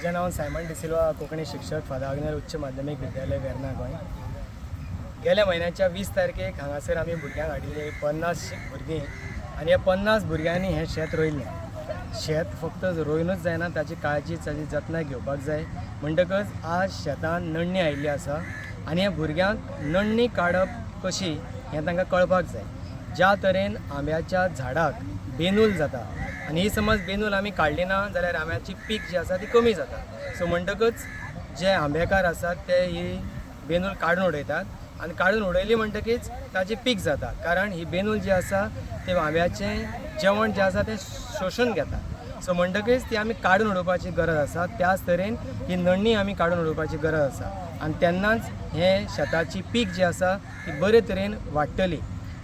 म्हजें नांव सायमन डिसिल्वा, कोंकणी शिक्षक, फादर आग्नेल उच्च माध्यमीक विद्यालय, वेर्ना, गोंय. गेल्या म्हयन्याच्या 20 तारखेक हांगासर आमी भुरग्यांक हाडिल्ली 50 भुरगीं आनी ह्या 50 भुरग्यांनी हें शेत रोयलें. शेत फक्त रोयनूच जायना, ताची काळजी, ताची जतनाय घेवपाक जाय. म्हणटकच आज शेतान नडणी आयिल्ली आसा आनी ह्या भुरग्यांक नडणी काडप कशी हें तांकां कळपाक जाय. ज्या तरेन आंब्याच्या झाडाक बेनूल जाता आनी ही समज बेनूल आमी काडली ना जाल्यार आंब्याची पीक जी आसा ती कमी जाता. सो म्हणटकच जे आंबेकार आसात ते ही बेनूल काडून उडयतात आनी काडून उडयली म्हणटकीच ताची पीक जाता, कारण ही बेनूल जी आसा ते आंब्याचें जेवण जें आसा तें शोशून घेता. सो म्हणटकीच ती आमी काडून उडोवपाची गरज आसा. त्याच तरेन ही नडणी आमी काडून उडोवपाची गरज आसा आनी तेन्नाच हें शेताची पीक जी आसा ती बरे तरेन वाडटली.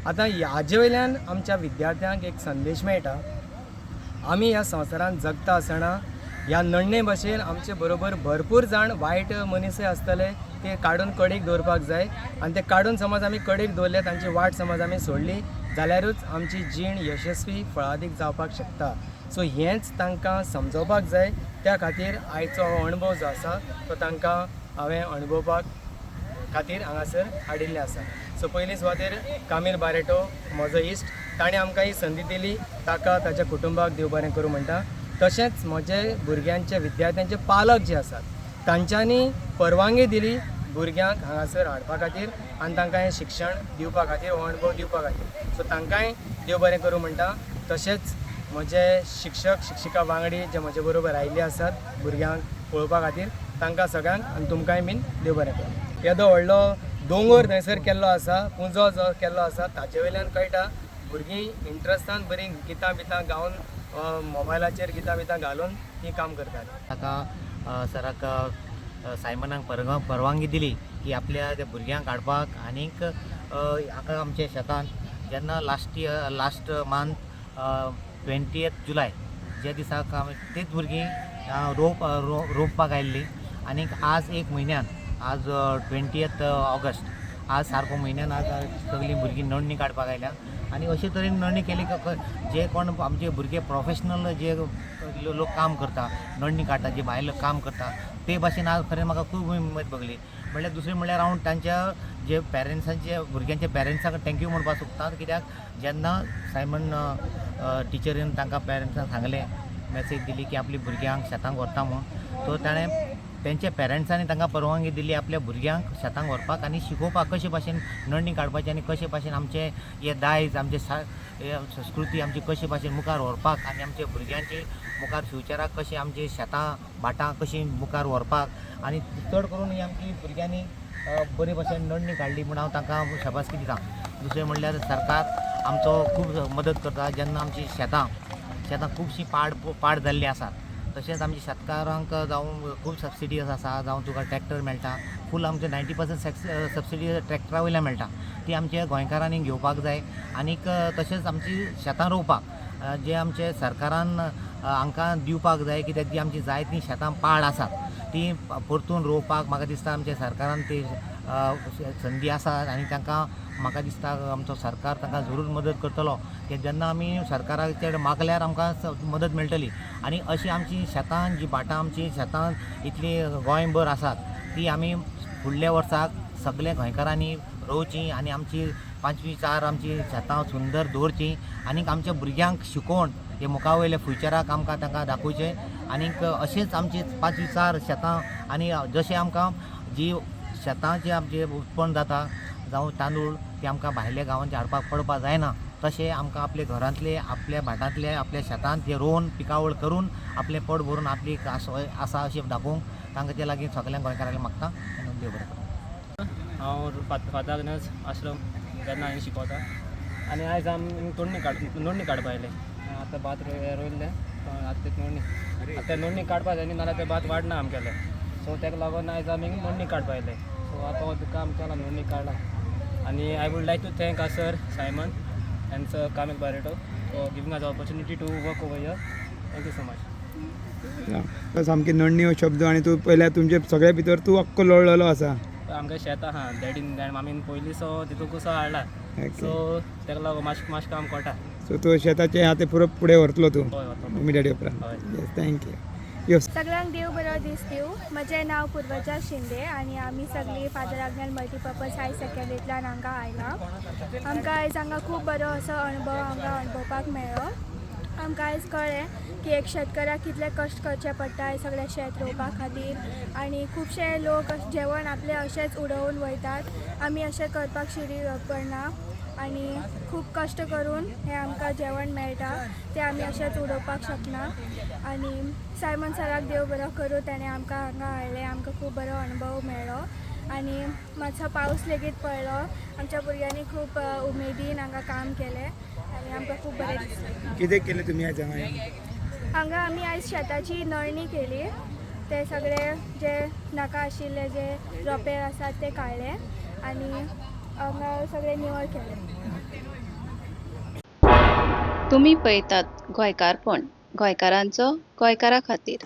आतां हाजे वयल्यान आमच्या विद्यार्थ्यांक एक संदेश मेळटा, आमी ह्या संवसारांत जगता आसतना ह्या नडणे भशेन आमचे बरोबर भरपूर जाण वायट मनीसय आसतले. ते काडून कडेक दवरपाक जाय आनी ते काडून समज आमी कडेक दवरले, तांची वाट समज आमी सोडली जाल्यारूच आमची जीण यशस्वी, फळादीक जावपाक शकता. सो हेंच तांकां समजोवपाक जाय. त्या खातीर आयचो हो अणभव जो आसा तो तांकां हांवें अणभवपाक खातीर हांगासर हाडिल्लें आसा. सो पयली सुवातेर कामील बारेटो, म्हजो इश्ट, ताणें आमकां ही संदी दिली, ताका, ताच्या कुटुंबाक देव बरें करूं म्हणटा. तशेंच म्हजे भुरग्यांचे, विद्यार्थ्यांचे पालक जे आसात, तांच्यांनी परवानगी दिली भुरग्यांक हांगासर हाडपा खातीर आनी तांकां हें शिक्षण दिवपा खातीर, हो अणभव दिवपा खातीर. सो तांकांय देव बरें करूं म्हणटा. तशेंच म्हजे शिक्षक, शिक्षिका वांगडी जे म्हजे बरोबर आयिल्ले आसात भुरग्यांक पळोवपा खातीर, तांकां सगळ्यांक आनी तुमकांय बीन देव बरें करूं. येदो व्हडलो दोंगोर थंयसर केल्लो आसा, पुंजो जो केल्लो आसा, ताचे वयल्यान कळटा भुरगीं इंट्रस्टान बरीं गितां बितां गावन, मोबायलाचेर गितां बितां घालून तीं काम करतात. ताका सराक, सायमनाक परवानगी दिली की आपल्या त्या भुरग्यांक हाडपाक. आनीक हांगा आमच्या शेतान जेन्ना last year, last month, 20th July ज्या दिसाक आमी तीच भुरगीं रोप रोवपाक आयिल्लीं आनीक आज एक म्हयन्यान, आज 20th August, आज सारको म्हयन्यान आज सगळीं भुरगीं नडणी काडपाक आयल्या. आनी अशे तरेन नडणी केली जे कोण आमचे भुरगे प्रोफेशनल जे लोक काम करता, नडणी काडटा, जे भायले काम करता, ते भाशेन आज खरें म्हाका खूब उमेद भोगली. म्हणल्यार दुसरें म्हणल्यार हांव तांच्या जे पेरंट्सांचे, भुरग्यांच्या पेरंट्सांक thank you म्हणपाक सोदता, कित्याक जेन्ना सायमन टिचरीन तांकां पेरंट्सांक सांगलें, मॅसेज दिली की आपली भुरग्यांक शेतांक व्हरता म्हूण, सो ताणें तेंच्या पेरंट्सांनी तांकां परवानगी दिली आपल्या भुरग्यांक शेतांक व्हरपाक आनी शिकोवपाक कशे भाशेन नडणी काडपाची आनी कशे भाशेन आमचें हें दायज, आमचें हे संस्कृती आमची कशे भाशेन मुखार व्हरपाक आनी आमच्या भुरग्यांचे मुखार फ्युचराक कशें आमची शेतां भाटां कशीं मुखार व्हरपाक. आनी चड करून ही आमची भुरग्यांनी बरे भाशेन नडणी काडली म्हूण हांव तांकां शाबासकी दिता. दुसरें म्हणल्यार सरकार आमचो खूब मदत करता. जेन्ना आमची शेतां शेतां खुबशीं पाड पाड जाल्लीं आसात, तशेंच आमच्या शेतकारांक जावं खूब सबसिडी आसा, जावं तुका ट्रॅक्टर मेळटा फूल, आमचे 90% सबसिडी ट्रॅक्टरा वयल्यान मेळटा, ती आमच्या गोंयकारांनी घेवपाक जाय. आनीक तशेंच आमची शेतां रोवपाक जे आमचे सरकारान हांकां दिवपाक जाय, कित्याक जी आमची जायतीं शेतां पाड आसात ती परतून रोवपाक म्हाका दिसता आमच्या सरकारान ती संदी आसा. आनी तांकां म्हाका दिसता आमचो सरकार तांकां जरूर मदत करतलो, की जेन्ना आमी सरकाराचेर मागल्यार आमकां मदत मेळटली. आनी अशी आमची शेतां, जी भाटां, आमची शेतां इतली गोंयभर आसात, ती आमी फुडल्या वर्साक सगल्या गोंयकारांनी रोवची आनी आमची पांचवी चार आमची शेतां सुंदर दवरची आनीक आमच्या भुरग्यांक शिकोवन हे मुखा वयल्या फ्युचराक आमकां तांकां दाखोवचें. आनीक अशेंच आमची पांचवी चार शेतां आनी जशें आमकां जी शेतां जी आमचें उत्पन्न जाता, जावं तांदूळ, ते आमकां भायल्या गांवांचे हाडपाक पडपाक जायना, तशें आमकां आपल्या घरांतले, आपल्या भाटांतले, आपल्या शेतांत जे रोवन पिकावळ करून आपलें पोट भरून आपली आसा अशें दाखोवंक तांकां ते लागीं सगळ्या गोंयकारांक मागता आनी देव बरें करूं. हांव फादर आग्नेस आश्रम, वेर्ना हांगा शिकवता आनी आयज आमी नडणी काडपा आयले. आतां भात रोयल्लें, आतां ते नडणी, आतां ते नडणी काडपा जाय न्ही, नाल्यार तें भात वाडना आमगेलें. सो ताका लागून आयज आमी नडणी काडपा आयले. सो आतां हो काम चला, नडणी काडला आनी I would like to thank our sir Simon and sir Camille Barreto for giving us opportunity to work over here. Thank you so much. सामकी नडणी हो शब्द आनी तूं पयल्यार तुमचे सगळे भितर तूं अक्को लोळलेलो आसा. आमगे शेत आहा, डॅडीन आनी मामीन पयलीं, सो तितूंक सो हाडला. सो ताका लागून मातशें मातशें काम कळटा. सो तूं शेताचें आहा तें पुरो फुडें व्हरतलो तूं? हय, वतलो. मम्मी डॅडी उपरांत. हय. Yes, thank you. यो. सगळ्यांक देव बरो दीस दिवं. म्हजें नांव पुर्वजा शिंदे आनी आमी सगळीं फादर आग्नेल मल्टीपर्पज हायर सेकंडरींतल्यान हांगा आयलां. आमकां आयज हांगा खूब बरो असो अणभव हांगा अणभवपाक मेळ्ळो. आमकां आयज कळ्ळें की एक शेतकाराक कितले कश्ट करचे पडटा हें सगळें शेत रोवपा खातीर आनी खुबशे लोक जेवण आपलें अशेंच उडोवन वयतात. आमी अशें करपाक शिरी पडना आनी खूब कश्ट करून हें आमकां जेवण मेळटा, तें आमी अशेंच उडोवपाक शकना. आनी सायमन सराक देव बरो करूं, ताणें आमकां हांगा हाडलें. आमकां खूब बरो अणभव मेळ्ळो आनी मातसो पावस लेगीत पडलो. आमच्या भुरग्यांनी खूब उमेदीन हांगा काम केलें आनी आमकां खूब बरें दिसलें. कितें केलें तुमी आयज हांगा येवन? हांगा आमी आयज शेताची नळणी केली. ते सगळे जे नाका आशिल्ले जे रोंपे आसात ते काडले आनी हांगा सगळे निवळ केले. तुमी पळयतात गोंयकारपण, गोंयकारांचो गोंयकारा खातीर.